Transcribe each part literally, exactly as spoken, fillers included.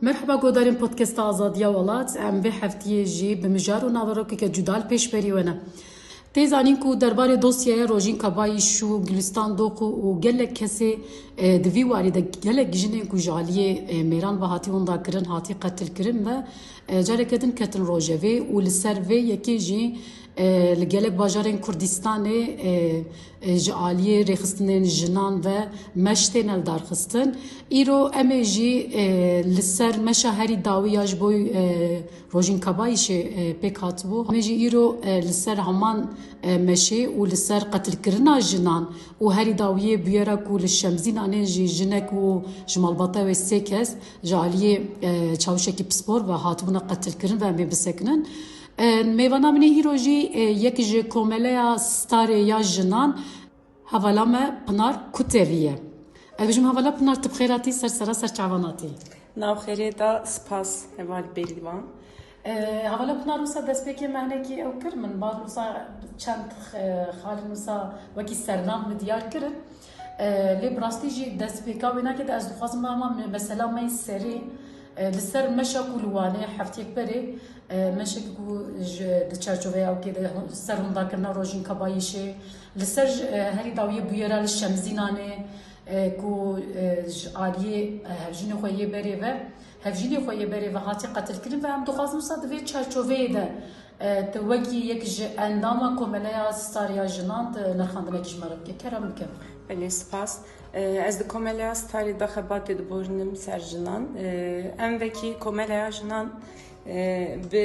Merhaba godarên Podcasta Azadiya Welat. Em vê heftiyê jî bi mijar û naverokeke cuda li pêşberî we ne. Tê zanîn ku derbarê dosyaya Rojîn Kabayîş û Gülistan Doku û gelek kesê, e, di vî warî de gelek jinên ku ji aliyê, e, mêran ve hatî winda kirin, hatî qetilkirin ve, e, careke din ketin rojevê û li ser vê yekê jî, e, li gelek bajarên Kurdistanê, e, e, ji aliyê rêxistinên jinan ve meş têne lidarxistin. Îro em ê jî, e, li ser meşa herî dawî ya ji bo, e, Rojîn Kabayîşê, e, pêk hatibû. Em ê jî îro, e, li ser heman, e, meşê û li ser qetilkirina jinan û herî dawiyê bûyera ku li Şemzînanê jî jinek û ji malbata wê sê kes ji aliyê, e, çawişekî pispor ve hatibûne qetilkirin ve em ê bisekinin. E, mêvana min ê îro jî, e, yek ji Komeleya Starê ya Jinan, hevala me Pinar Kutevî ye. Ez bêjim hevala Pinar, tu bi xêr hatî, ser sera ser çavan hatî. Nav xêrê da, spas heval Bêrîvan. E, hevala Pinar, wisa destpêkê me hinekî ew kir, min bar wisa çend, e, xalên wisa wekî sernam min diyar kirin. E, lê bi rastî jî destpêka wê nake de ez dixwazim me hema me-, mesela me yê serî, e, li ser meşa ku li Wanê heftiyek berê, e, meşek ku ji, di çerçoveya ewkê de ser hindakirina Rojîn Kabayîşê, li ser ji, e, herî dawiyê bûyera li Şemzînanê, e, ku, e, ji aliyê, e, hevjînê xwe yê berê ve, hevjînê xwe yê berê ve hatiye qetilkirin ve em dixwazin wisa di vê çerçoveyê de, e, tu wekî yek ji endama Komeleya Starê ya Jinan tu nirxandinekî ji me re bike. Kerem bike. Belê, spas. E, ez di Komeleya Starê de xebatê diborînim ser jinan. E, em wekî Komeleya Jinan, e, bi,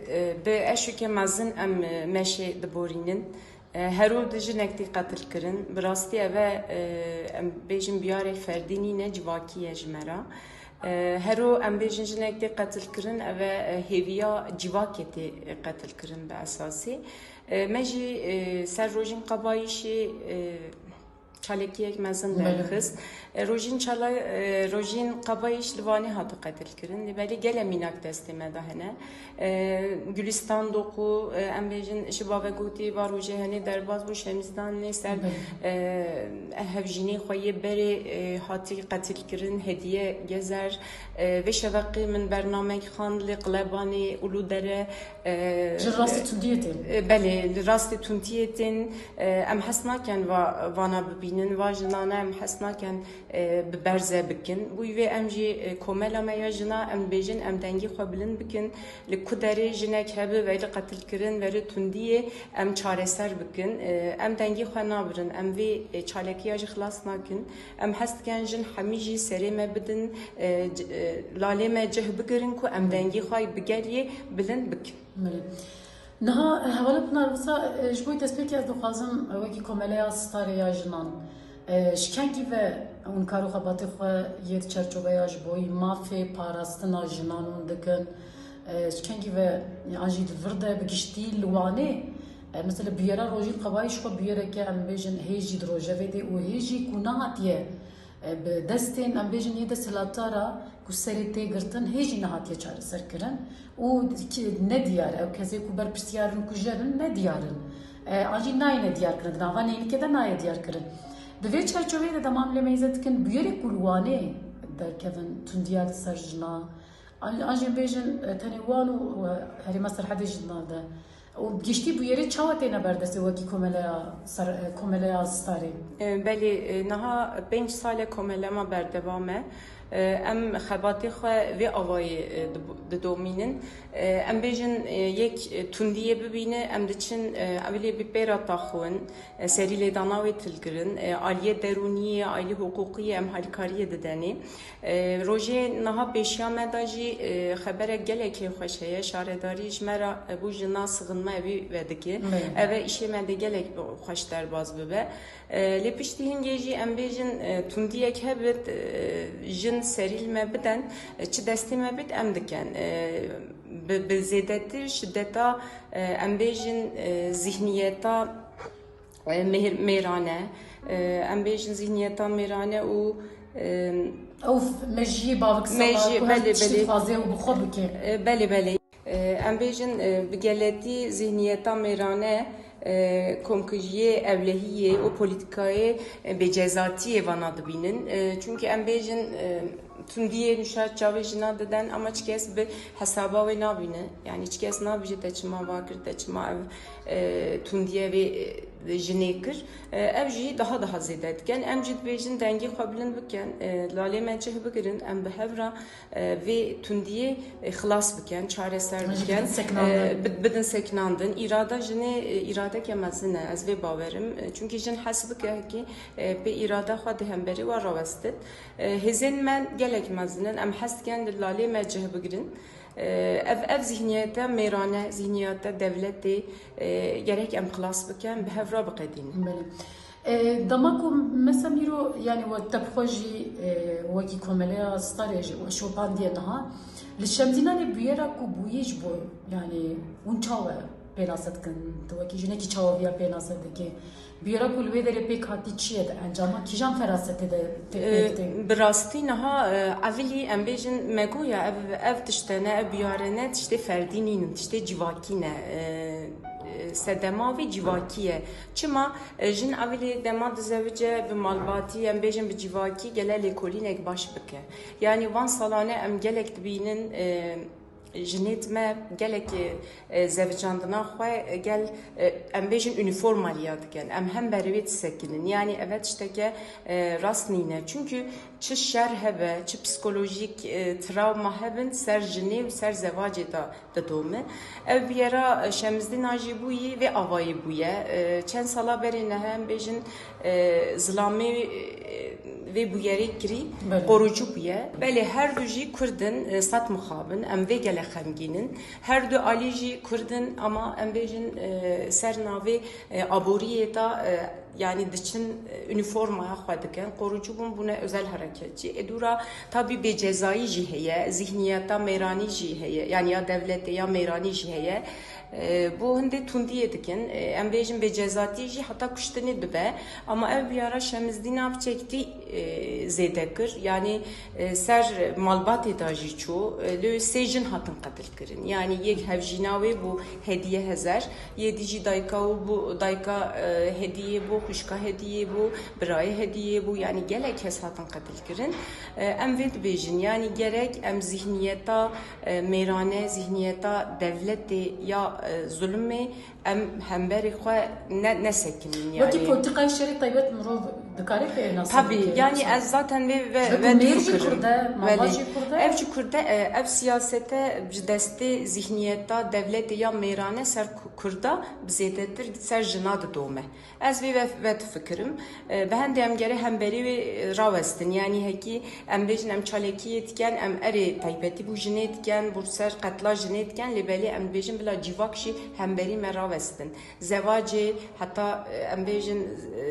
e, bi eşokê mezin em, e, meşê diborînin. E, hero di jinek tê qetilkirin. Bi rastî ev e, e, em bêjin biyarek ferdî nîne, civakî ye ji me re. E, hero em bêjin jinek tê qetilkirin, ev e, e, hêviya civakê tê, e, qetilkirin bi esasî. E, me jî, e, ser Rojîn Qabayîşê, e, çalakiyek mezin Belê. derxist. E, Rojîn Çala-, e, Rojîn Qabayîş li Wanê hate qetilkirin. Lê belê gele mînak destê me de hene. E, Gülistan Doku, e, em bêjin ji bavegotî va rojê henê derbas bû, Şemzînanê ser, Belê. e, hevjînê xwe yê berê, e, hatî qetilkirin, Hediye Gezer. E, vê şeveqê min bernamek xand li Qlebanê, Uludere, e, Ji rastî tundiyê tên. e, belê, li rastî tundiyê tên. E, em hez nakin va-, vana bibînin, va jinane em hez nakin, e, bi berze bikin. Bûyî vê em jî, e, komela me ya jina, em dibêjin em dengê xwe bilind bikin. Li ku derê jinek hebe, verî qetilkirin, verî tundiyê, em çareser bikin. E, em dengê xwe nabirin, em vê, e, çalekiya jî xilas nakin. Em hez dikin jin hemî jî serê me bidin, e, c-, e, lalê me cih bigirin ku em dengê xwe bi geriyê bilind bikin. Belê. Niha, e, hevala Pinar, wisa, e, ji bo destpêkê ez dixwazim, e, wekî Komeleya Starê ya Jinan, e, ji kengî ve hûn kar û xebatê xwe yê di çerçoveya ji bo mafê parastina jinan hûn dikin? E, ji kengî ve, e, an jî di vir de bi giştî li Wanê, e, mesela bûyera Rojîn Qabayîş xwe bûyereke em bêjin hê jî di rojevê de û hê jî ku nehatiye e, bi destên, em bêjin, yê desthilatdara ku serê tê girtin, hê jî nehatiye çareserkirin û ki-, ne diyar e, ew kesê ku berpirsiyar in, kujer in, ne diyar in. E, an jî nayêne diyarkirin, di nava neynikê de nayê diyarkirin. Di vê çerçoveyê de dema em lê meyze dikin, bûyerê ku li Wanê derkevin, tundiya li ser jina, an, an jî em bêjin, e, tenê wan û, e, herêma Serhedê jî di nav de. Û giştî bûyerê çawa têne ber destê wekî komeleya ser, e, komeleya Starê? E, belê, e, niha pênc sal e komele me berdewam e. E, em xebatê xwe vê avayê, e, dibo-, didomînin. E, em bêjin, e, yek, e, tundiyê bibîne, em diçin, e, ewilê bi pêra taxwin, e, serî lêdana wê tilkirin, e, aliyê derûniyê, aliyê hiqûqiyê em halîkariyê didenê. E, rojê niha pêşiya me de jî, e, xeberek gelekê xweş heye. Şaredarî ji me re, e, bû jina sixin me evî vedike. Belê. Ev e îşê me de gelek xweş derbas bibe. E, lê piştî hingê jî em bêjin, e, tundiyek hebit, e, jin serî li me biden, e, çi destê me bit em dikin. E, bi, bi zêdetir şideta, e, em bêjin, e, zihniyeta e, mêr-, mêrane, e, em bêjin zihniyeta mêrane û, e, Ew f-, mejiyê baviksala mejiyê, ku her belê, tiştî belê. dixwaze û bi xwe bike. E, belê, belê. E, em bêjin, e, bi geletî zihniyeta mêrane, e, komkujiyê, ewlehiyê û polîtîkayê, e, bêcezatiyê vana dibînin. E, çunkî em bêjin, e, Tundiyê nûşa çavê jina diden ama çi kes bi hesaba wê nabîne. Yani çi kes nabêje te çima va kir, te çima ev, e, tundiye vê, e, jinê kir. E, ev jî daha daha zêde dikin. Em jî dibêjin dengê xwe bilind bikin, e, lalê me cih bigirin, em bi hev re, e, vê tundiyê, e, xilas bikin, çareser bikin, e, bid-, bidin sekinandin. Îrada jinê, e, îradeke mezin e, ez vê bawerim. E, çunkî jin hes bike ki, e, pê îrada xwe di hemberî we rawestit. E, hêzên me gelek mezin in, em hez dikin li lalê me cih bigirin. E, ev, ev zihniyete mêrane, zihniyete dewletê, e, gerek em xilas bikin, bi hev re biqedînin. Belê. E, dema ku mesela îro, yani we tepxwe jî, e, wekî komeleya Starê jî we şopandiye niha, li Şemdînanê bûyera ku bûyî ji bo, yani hûn çawa pênase dikin? Tu wekî jinekî çawa viya pênase dikî? Bûyera ku li wê derê pêk hatî çi ye, di encama kîjan ferasetê de tê pêk tê? Bi rastî niha, e, evilî em bêjin me goya ev, ev tiştene, ev bûyarene tiştê ferdî nînin, tiştê civakî ne. E, e, sedema vê civakî ye. Çima? E, jin evilî dema dizewice bi malbatî, em bêjin bi civakî gele lêkolînek baş bike. Yani van salane em gelek dibînin, e, jinêt me gelek, e, zevicandina xwe, e, gel, e, em bêjin unîformaliya dikin. Em hemberî wê disekinin. Yani eve tişteke, e, rast nîne. Çunkî çi şer hebe, çi psikolojîk, e, travma hebin, ser jinê û ser zevacê de didome. Ev bûyera, e, Şemzdîna jî bûyî vê avayî bûye. E, çend sala berê niha em bêjin, e, zilamê, e, vê bûyerê kirî, belê, qorucu bûye. Belê, her du jî Kurd in, e, sed mixabin, em vê gele xemgîn in. Her du alî jî Kurd in, ama em bêjin, e, ser navê, e, aboriyê de, e, yani diçin, e, unîformaya xwe dikin. Qorucu bûn, bûne özel hareketçi. Ê dûra tabî bêcezayî jî heye, zihniyeta mêranî jî heye, yani ya dewletê ya mêranî jî heye. E, bo hindê tundiyê dikin. E, em bêjin bêcezatî jî heta kuştinê dibe. Ama ev bûyera Şemzdîna piçekî, e, zêde kir. Yani, e, ser malbatê de jî çû. E, lê sê jin hatin qetil kirin. Yani yek hevjîna wê bû Hediye Hezer. Yê dî jî dayika û bû, dayika, e, Hediyê bû, xwişka Hediyê bû, birayê Hediyê bû. Yani gelek kes hatin qetil kirin. E, em vê dibêjin. Yani gerek em zihniyeta, e, mêrane, zihniyeta dewletê ya, e, zulmê em hemberî xwe ne, nesekinin. Wekî yani politikayê şerê taybet mirov dikare pê nas bike? Tabii, yani ez zaten vê ve, ve mêr jî Kurd e, mala jî Kurd e. Ev jî Kurd e, e, ev siyasete ji destê zihniyeta dewletê ya mêrane ser Ku-, Kurda bi zêdetir ser jina didome. Ez vê ve, ve difikirim. E, bi hendê em gere hemberî wê, e, rawestin. Yani hekî em bêjin em çalakiyê diken, em erê taybetî bû jinê diken, bû ser qetla jinê diken, lê belê em dibêjin bila civak jî hemberî me rawestin. Zevacê, heta, e, em bêjin, e,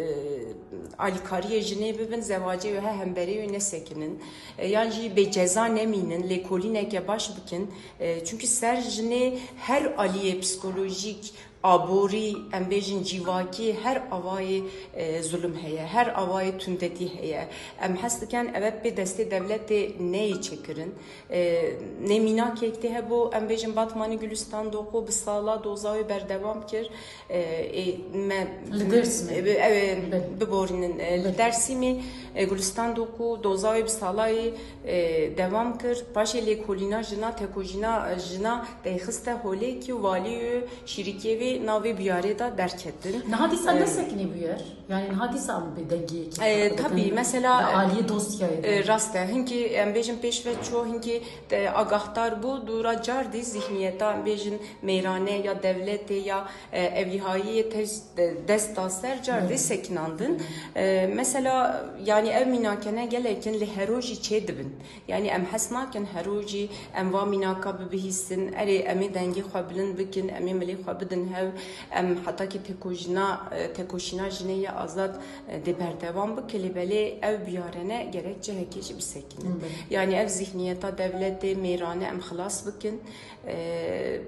alîkariyê jinê bibin, zevacê wê he hemberî wê nesekinin. E, yan jî bê ceza nemînin, lêkolîneke baş bikin. E, çunkî ser jinê her aliyê psikolojîk, aborî, em bêjin civakî, her avayê, e, zulm heye, her avayê tundetî heye. Em hez dikin eve pê destê dewletê neyê çêkirin. E, nê mînakek tê hebû, em bêjin Batmanî Gulistan Doku bi sala doza wê berdewam kir. E, ê, me, li Dêrsimê. E, e, biborînin, e, li Dêrsimê, e, Gulistan Doku doza wê bi salayê, e, dewam kir. Paşê lêkolîna jina, tekojîna, e, jina deyxiste holê kî walî û şîrikê vê navê bûyarê de derketin. Niha dîsa, e, nesekinî bûyer? Yani niha dîsa em bi dengiyekî, e, tabii, mesela, aliyê dosyayê de, e, rast e. Hinkî em bêjin pêşveçû, hinkî, e, agahdar bû, dûra cardî zihniyeta, em bêjin mêrane ya dewletê ya, e, evlîhayiyê tez-, de-, dest da ser, cardî sekinandin. E, mesela, yani ev mînakene gelekin li herojî çê dibin. Yani em hes nakin herojî em va mînaka bibihîstin, erê em ê dengê xwe bilind bikin, em ê milê xwe bidin hev, em heta ki têkojîna, e, têkoşîna jinê ya azad, e, dê berdewam bike, lê belê ev bûyarene gerek cihekê jî bisekinin. Yani ev zihniyeta dewletê mêrane em xilas bikin, e,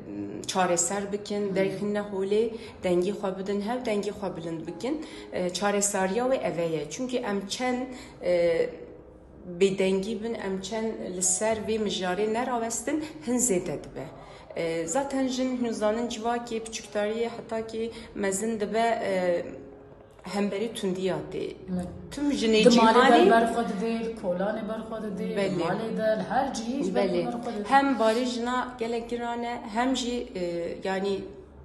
çareser bikin, derxîne holê, dengê xwe bidin hev, dengê xwe bilind bikin. E, çareseriya wê eve ye. Çunkî em çend, e, bêdengî bin, em çend li ser vê mijarê nerawestin, hin zêde dibe. E, zaten jin, hûn zanin, civakê piçûkdariyê heta ki mezin dibe, e, hemberî tundiya tê. Tüm jinê cîhanê ber xwe didê, kolanê ber xwe didê, malê de, li her cihî ji ber xwe didê. Hem barê jina gelek giran e, hem jî e, yanî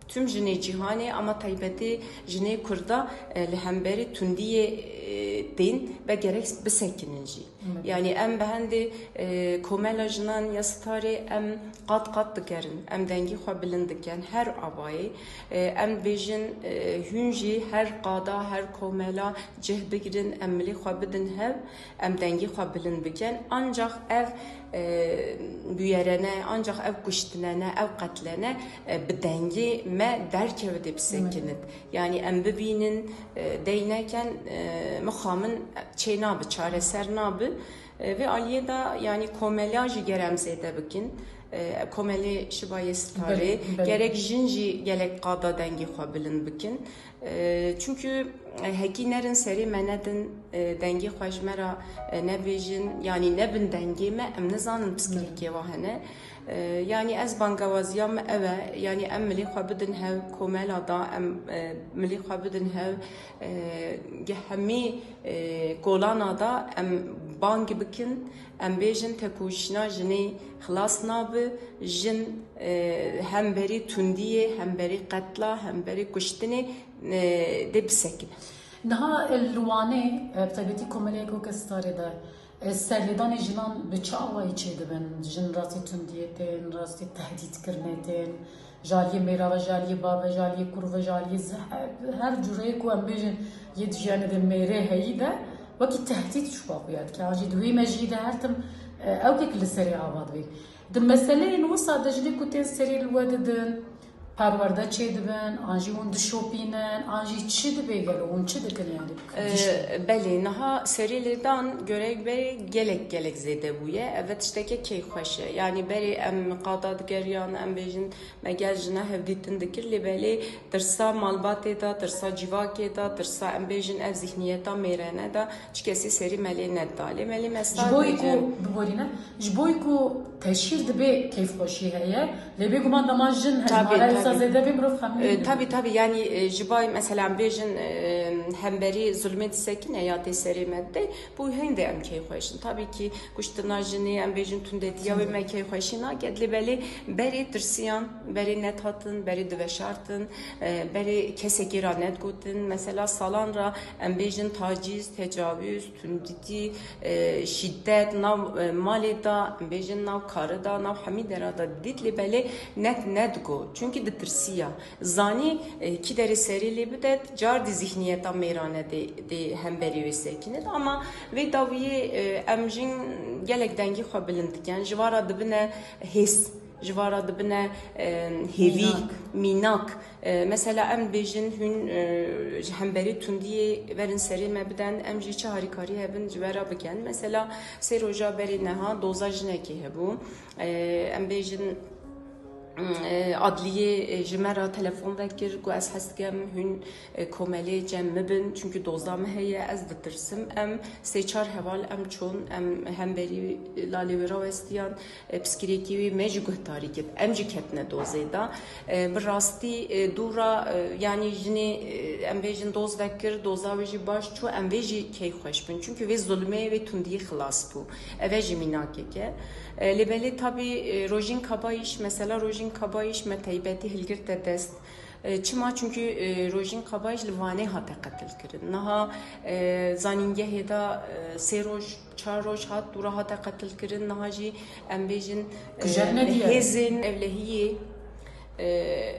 tüm jinê cîhanê ama taybetî jinê Kurda e, li hemberî tundiyê e, tên ve gerek bisekinin jî. Yanî em bi hendê e, komela jinan ya Sitarê em qat qat dikerin. Em dengî xwe bilind dikin her avayê. E, em dibêjin e, hûn jî her qada, her komela cih bigirin, em milê xwe bidin hev, em dengî xwe bilind bikin. Ancax ev e, bûyerene, ancax ev kuştinene, ev qetlene e, bi dengê me derkeve dê bisekinit. Yanî em bibînin, e, dey neken, e, mixabin çê nabi, çareser nabi. E, vê aliyê de yanî komela jî ger em zêde bikin. E, komelê Şibayê Sitarê, gerek jin jî gelek qada dengê xwe bilind bikin. E, çunkî e, hekî nerin serê me nedin, e, dengê xwe ji me re e, nebêjin, yanî nebin dengê me, em nizanin piskirêkê wa hene. E, yanî ez bangewaziya me ew e, yanî em milê xwe bidin hev komela da, em e, milê xwe bidin hev e, hemî e, kolana da em bang bikin, em bêjin tekoşîna jinê xilas nabe, jin e, hemberî tundiyê, hemberî qetla, hemberî kuştinê e, dê bisekine. Niha li Wanê, e, bi taybetî komeleyek weke Sitarê de, e, serlêdanê jinan bi çi awayî çêdibin? Jin rastî tundiyê tên, rastî tehdîtkirinê tên, ji aliyê mêra ve, ji aliyê ba ve, ji aliyê kur ve, ji aliyê zeh-, her cûreyê ku em bêjin yê di jiyanê de mêrê heyî de, wekî tehdît çûpa xuya dike. An jî di wî mejiyî de her tim e, ewkek li serê ava dibê. Di meseleyên wisa de jinê ku tên serî li we didin, perwerde çêdibin, an jî hûn dişopînin, an jî çi dibe gelo, hûn çi dikin yani? Ee, belê, niha serî lêdan göreyek berê gelek gelek zêde bûye. Ev tişteke keyxweş e. Yanî berê em qada digeriyan, em bêjin me gel jina hevdîtin dikir, lê belê tirsa malbatê de, tirsa civakê de, tirsa em bêjin ev zihniyeta mêrene de, çi kesî serî me lê neda. Lê me lê me star bêjin. Ji bo ku, biborîne, ji bo ku teşhîr dibe keyfxweşî heye, lê bêguman dema jin hejmara wisa zêde bê mirov xemlîn dibe. Tabî, tabî, yanî e, ji bay mesela em bêjin e, hemberî zulmê disekine ya tê serê me dide, bo hêndê em keyfxweş in. Tabî kî kuştina jinê, em bêjin tundetiya wê me keyfxweşî nake, lê belê berê tirsiyan, berê nedhatin, berê diveşartin, e, berê kesekê ra nedigotin. Mesela salan ra em bêjin taciz, tecawuz, tundîtî, e, şîdet, nav, e, malê da, em bêjin nav karî da, nav hemî dera da dît, lê belê net nedigo. Çunkî ditirsiya. Zanî, e, kî derê serê lê bidet, car dî zihniyeta mêrane dê, dê hemberî wê sekinit. Ama vê dawiyê, e, em jin gelek dengî xwe bilind dikin. Ji va ra dibine hês. Ji va ra dibine, e, hêvî, mînak. E, mesela em bêjin hûn, e, ji hemberî tundiyê verin serê me biden, em jî çi harîkarî hebin ji we ra bikin. Mesela sê roja berê neha doza jinekê hebû. E, em bêjin, e, adliyê, e, ji me ra telefon vekir, got ez hez dikim hûn e, komelê cem min bin, çunkî doza min heye, ez ditirsim. Em sê çar heval em çûn, em hemberî lalê wê rawestiyan, e, piskirêkê wê me jî guhdarî kir. Em jî ketine dozê de. E, bi rastî, e, dû ra, e, yanî jinê, e, em bêjin doz vekir, doza wê jî baş çû, em vê jî keyfxweş bin. Çunkî vê zulmê, vê tundiyê xilas bû. Eve jî mînakek e. E, lê belê tabî, e, Rojîn Kabayîş, mesela Rojîn Kabayîş me teybetî hilgirte dest. E, çima? Çunkî, e, Rojîn Kabayîş li Wanê hate qetilkirin. Niha, e, zanîngehê de, e, sê roj, çar roj hat, dû re hate qetilkirin. Niha jî em bêjin, e, hêzên ewlehiyê, e,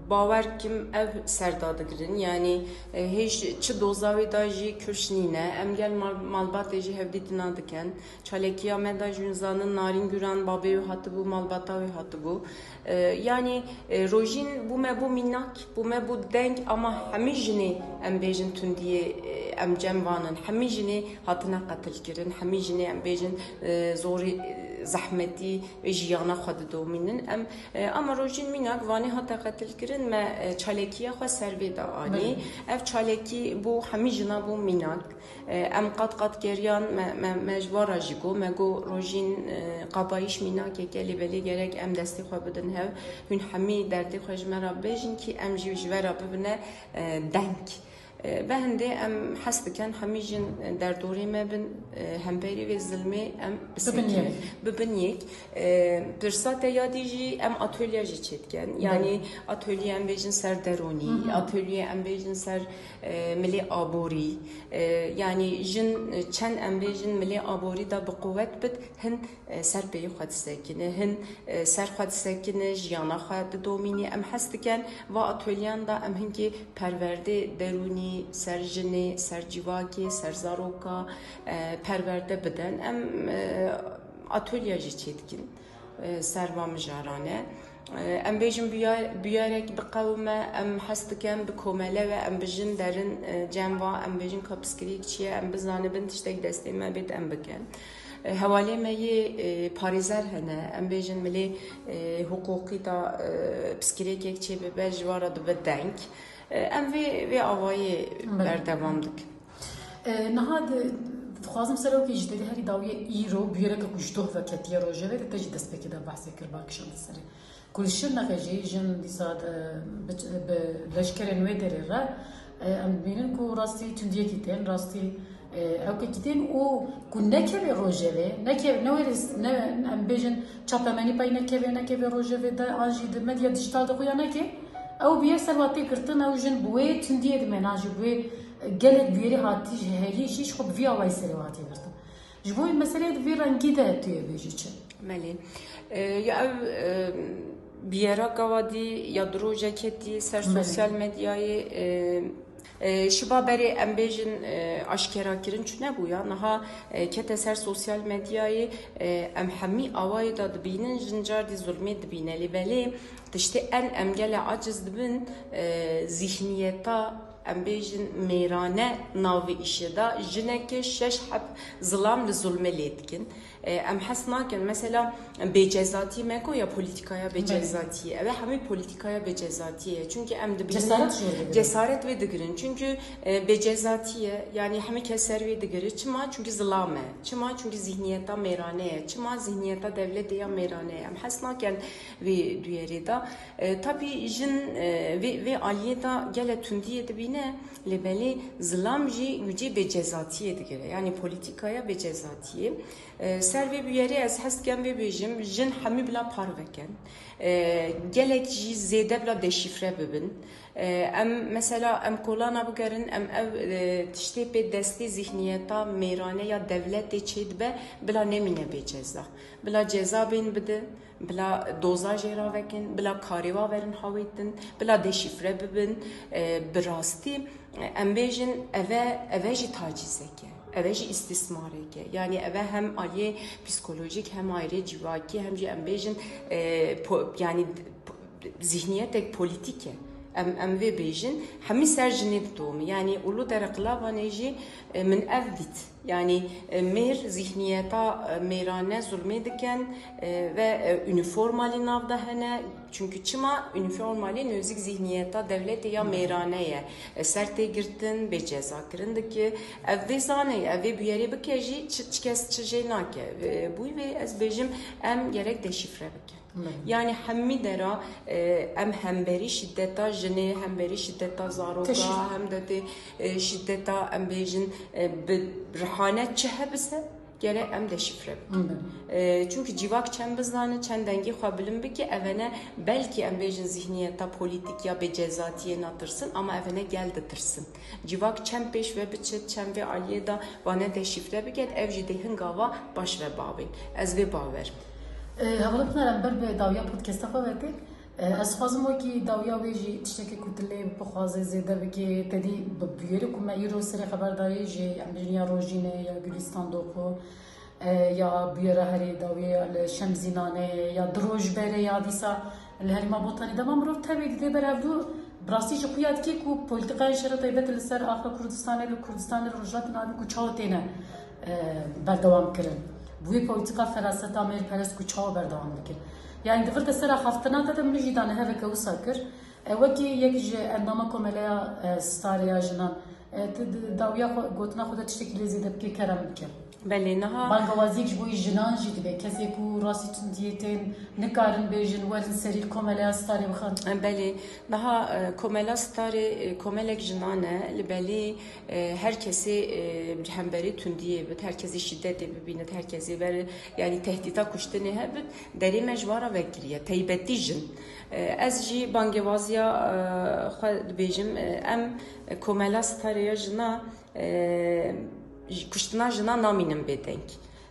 bawer kim ev ser dadigirin. Yanî, e, hêj çi doza wê de jî kifş nîne. Em gel mal-, malbatê jî hevdîtina dikin. Çalekiya me de jûn zanin Narîn Guran, babê wê hatibû, malbata wê hatibû. E, yanî, e, Rojîn bû me bû mînak, bû me bû deng, ama hemî jinê em bêjin tundiyê, e, em cem vanin. Hemî jinê hatine qetilkirin, hemî jinê em bêjin, e, zorî, e, zehmetî vê jiyana xwe didomînin. Em, e, ama Rojîn mînak Wanê hate qetilkirin, me, e, çalekiya xwe ser vê de anî. Ev çalekî bû hemî jina bû mînak. E, em qat qat geriyan, me, me, me ji van re jî got, me got Rojîn, e, Kabayîş mînakek e, lê belê gerek em destê xwe bidin hev. Hûn hemî derdê xwe ji me re bêjin kî em jî ji we re bibine, e, deng. Bi hindê em hez dikin hemî jin derdorê me bin, hemberî vê zilmê em Bibin yek. Bibin yek. Pirsa te ya dî jî em atölye jî çêdikin. Yanî atölye em bêjin ser deronî, atölye em bêjin ser milê aborî. Yanî jin çend em bêjin milê aborî de bi quwet bit, hin ser pêyî xwe disekine, hin ser xwe disekine, jiyana xwe didomînî. Em hez dikin va atölyeyan de em hinkî perwerdê derûnî, ser jinê, ser civakê, ser zaroka perwerde bidin. Em atölye jî çêdikin ser va mijarane. Em bêjin bûyerek biqewime, em hez dikin bi komele ve em bi jin derin cem va, em bêjin ka piskirêk çi ye, em bizanibin tiştek destê me bêt em bikin. Hewalê me yê parêzer hene, em bêjin milê hiqûqî da piskirêkek çê bibe ji wa re dibe deng. Em vê vê awayê berdewam dikin. Niha dixwazim ser ew kê ji te dî herî dawiyê îro bûyereke ku ji doh ve ketiye rojevê de te jî destpêkê de behsê kir ba kişand serê. Ku li Şirnexê jî jin dîsa bi leşkerên wê derê re em dibînin ku rastî tundiyekî tên, rastî ewkekî tên û ku nekeve rojevê, nekeve, ne wêrê, ne, em bêjin çapemenî pey nekeve, nekeve rojevê de an jî di medya dîjîtal de xuya neke, ew bûyer ser wa tê girtin, ew jin bi wê tundiyê dimene, an jî bi wê gelek bûyerî hatî ji herî jî ji xwe bi vî awayî serê wa tê girtin. Ji bo wê meseleyê di vî rengî de tu yê bêjî çi? Melê. Ya ev biyera gawadî ya du roje ketî ser sosyal medyayê, şiba berê em bêjin aşkerakirin çi nebûya. Niha kete ser sosyal medyayê, em hemî awayê de dibînin, jin cardî zulmê dibîne. Lê belê tiştê en em gele aciz dibin, zihniyeta em bêjin mêrane navê îşê de jineke şeş heb zilam li zulmê lê dikin. Em hes nakin, mesela bêcezatî me ku ya polîtîkaya bêcezatî ye. Ev e hemî polîtîkaya bêcezatî ye. Çunke em dibînin Cesaret ji wê digirin. Cesaret wê digirin. Çunke bêcezatî ye. Yanî hemî kes ser wê digire. Çima? Çunke zilam e. Çima? Çunke zihniyeta mêrane ye. Çima? Zihniyeta dewletê ya mêrane ye. Em hes nakin vê duyerê de. E, tabî jin, e, vê, vê aliyê de gele tundiyê dibîne, lê belê zilam jî wicî bêcezatiyê digire. Yanî polîtîkaya bêcezatiyê. E, ser vê bûyerê ez hez dikem vê bêjim, jin hemî bila parve ken. E, gelek jî zêde bila deşîfre bibin. E, em, mesela, em kolana bigerin, em ev, e, tiştê pê destê zihniyeta mêrane ya dewletê çêdibe, bila nemîne bê ceza. Bila ceza bên bidin, bila doza jê ravekin, bila karê wa verin hawêtin, bila deşîfre bibin. E, bi rastî, e, em bêjin, eve, eve jî tacîzek e, eve jî îstîsmarek e. Yanî eve hem aliyê psîkolojîk, hem ayrê civakî, hem jî em bêjin, e, po-, yanî, zihniyetek polîtîk e. Em, em vê bêjin, hemî ser jinê didomî. Yanî û li Dereqlavanê jî, e, min ev dît. Yanî, e, mêr zihniyeta, e, mêrane zulmê dikin, e, ve, e, uniformalî nav de hene. Çunku çima uniformalî nêzik zihniyeta dewletê ya mêrane ye. E, ser tê girtin, bê ceza kirin dike. Ev vê zane, ev vê bûyerê bike jî çi, çi kes çi jê nake. E, bûy vê ez bêjim em gerek deşîfre bikin. Yanî hemî dera, e, em hemberî şîdeta jinê, hemberî şîdeta zaroka, hem de tê, e, şîdeta em bêjin, e, bi rihane çi hebise, gere em deşîfre bikin. E, çunku civak çend bizane, çend dengê xwe bilind bike, evene belkî em bêjin zihniyeta polîtîk ya bêcezatiyê natirsin, ama evene gel ditirsin. Civak çend pêş ve biçit, çend vê aliyê de vane deşîfre biket, ev jî dê hin gava baş ve bavên. Ez vê bawer. E, Hevalê Pınar, em ber bi dawiya podcasta xwe vekin. E, ez xwazim wekî dawiya wê jî tiştekê ku tu lê bixwaze zêde bikê, te dî bi bûyerê ku me îro serê xeber dayê jî, em bêjin ya Rojîne, ya Gülistan Doku, e, ya bûyera herî dawiyê ya li Şemzînanê, ya du roj berê ya dîsa li herêma Botanê. Dema mirov tevî didê ber hevdû, bi rastî jî xuya dikê ku polîtîkayên şer û taybet li ser axa Kurdistanê, li Kurdistanê, li Rojhilatê Navîn ku çawa têne, e, berdewam kirin. Bi wî polîtîka feraseta mêrperest ku çawa berdewam dikin. Yanî di vir de sera xeftina te de min jî daneheveke wisa kir. E, wekî yek ji endama Komeleya, e, Starê ya Jinan, E, tu di dawiya xwe, gotina xwe de tiştekî lê zêde bike, kerem bike. Belê, niha Bangewaziyek ji bo jinan jî dibe. Kesê ku rastî tundiyê tên, nikarin bêjin, werin serî komeleya Starê bixin. Belê, niha e, komela Starê, e, komelek jinan e, li belê e, her kesê e, hemberî tundiyê bit, her kesê şîdetê bibînit, her kesê ber, yanî tehdîta kuştinê hebit, derê me ji wan re vekiriye, teybetî jin. E, ez jî bangewaziya e, xwe dibêjim, e, em komela Starê ya jina, e, kuştina jina namînin bêdeng.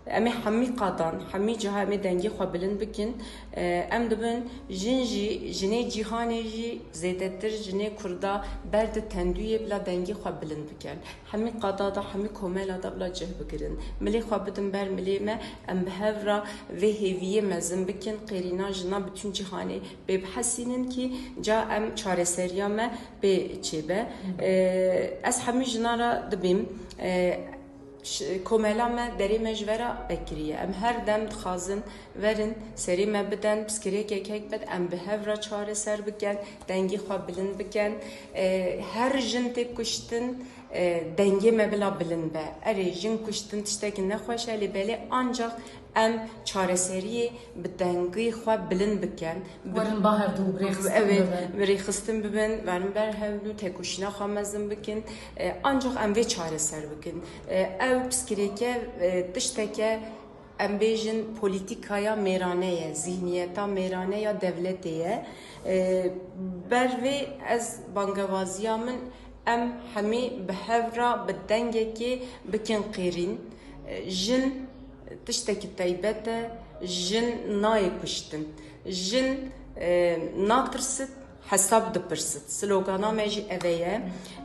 Em ê hemî qadan, hemî ciha em ê dengê xwe bilind bikin. E, em dibin jin jî, jinê cîhanê jî zêdetir jinê Kurda berde tendûyê bila dengê xwe bilind bikin. Hemî qada de, hemî komela de bila cih bigirin. Milê xwe bidin ber milê me, em bi hev re vê hêviyê mezin bikin, qêrîna jina bütün cîhanê pê bihesînin kî ca em çareseriya me pê çêbe. E, ez hemî jinan re dibêm, e, ş- komela me, derê me ji ve re vekiriye. Em her dem dixwazin verin, serê me biden, piskirêkek hek bed, em bi hev re çareser bikin, dengê xwe bilind bikin. E, her jin tê kuştin, e, dengê me bila bilind be. Erê, jin kuştin tiştekî nexweş e, lê belê ancak em çareseriyê bi dengê xwe bilind bikin. Bi- Werin ba hevdû bi rêxistin Evet, bibin. bi rêxistin bibin, werin ber hevdû, tekoşîna xwe mezin bikin. E, ancak em vê çareser bikin. E, ew piskirêke, e, tişteke, em bêjin, polîtîkaya mêrane ye, zihniyeta mêrane ya dewletê ye. E, ber vê ez bangewaziya min, em hemî bi hev re bi dengekê bikin qêrîn. E, jin tiştekî teybet e, jin nayê kuştin. Jin e, natirsit, hesab dipirsit. Slogana me jî eve ye.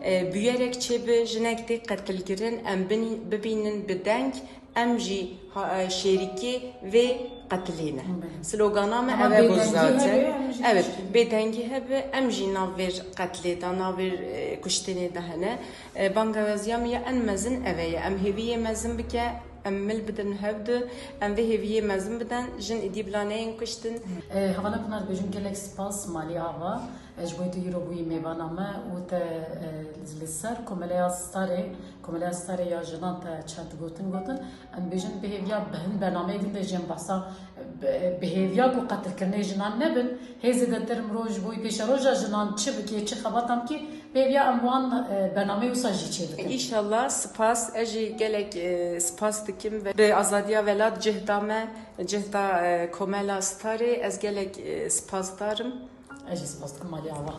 E, bûyerek çêbi, jinek tê qetilkirin, em bin- bibînin bi deng, em jî ha- e, şêrîkê vê qetilê ne. Slogana me Ama eve bû bêdengî zaten. Hebe, em jî Evet, tişkî- bêdengî hebe, em jî nav vê qetilê de, nav vê e, kuştinê de hene. E, bangewaziya me ya en mezin eve ye. Em hêviyê mezin bike, em mil bidin hevdu, em vê hêviyê mezin bidin, jin îdî bila neyên kuştin. E, Hevala Pinar, bêjim gelek spas malî ava. E, ji bo tu îro bûyî mêvana me û te e, li ser komeleya Starê, komeleya Starê ya jinan te çend gotin gotin. Em bêjin bi hêviya bi hin bernameyê din de jî em behsa bi, bi hêviya ku qetilkirinê jinan nebin. Hê zêdetir mirov ji bo pêşeroja jinan çi bike, çi xebatan bike, bi hêviya em wan e, bernameyê wisa jî çêbikin. Înşallah, spas. Ez jî gelek e, spas dikim ve bi azadiya welat cih da me, cih da e, komela Starê. Ez gelek e, spasdar im. Ez jî spas dikim malî ava.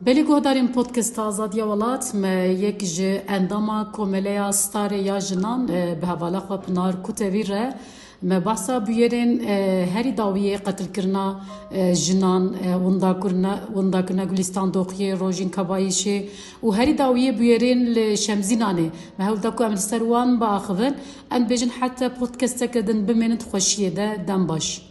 Belê guhdarên podcasta Azadiya Welat, me yek ji endama Komeleya Starê ya Jinan e, bi hevala xwe Pinar Kutevî re me behsa bûyerên e, herî dawiyê qetilkirina e, jinan, e, windakirina, windakirina Gulîstan Doxiyê, Rojîn Kabayîşê û herî dawiyê bûyerên li Şemzînanê me hewl da ku em li ser wan biaxivin. Em dibêjin heta podcasteke din bimênin di xweşiyê de, dem baş.